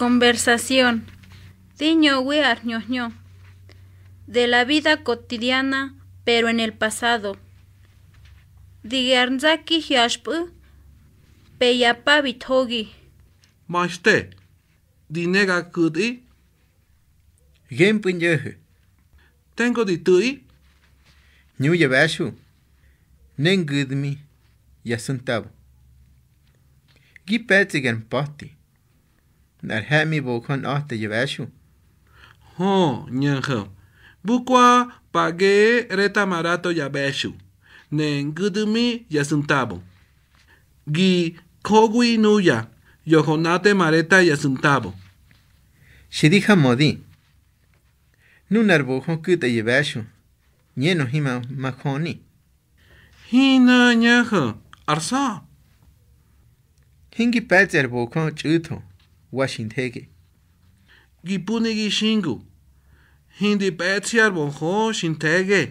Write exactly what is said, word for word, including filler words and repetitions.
Conversación. Di ñöwi ar hñö hñö. De la vida cotidiana, pero en el pasado. Di ge ar nzaki hyaxpꞌu̱, pe ya pa bi thogi. Ma̱xte, di ne ga ku̱tꞌi? Gempꞌu̱ ñꞌo̱ho̱. Tengu di tu̱i. Hñu ya ꞌbe̱xui, ne ngu̱dmi ya suntabu. Gi pe̱tsꞌi gar mpa̱ti. Nꞌar he̱ꞌmi bojö nꞌa̱te ya ꞌbe̱xui. Hö, ño̱njö̱. Bukwa page reta marato ya ꞌbe̱xui, ne ngu̱dmi ya suntabu. Gi jowi nuya, yoho nꞌate mareta ya suntabu. Xi di jamödi. Nunar bojö ku̱tꞌa ya ꞌbe̱xui, ꞌñenö hima majöni. Hinꞌa ño̱ho̱ ar sa̱. Hingi pe̱tsꞌi ar bojö txꞌu̱tho, wa xi nthege. Gi puni gi xingu. Hindi pe̱tsꞌi ar bojö xi nthege.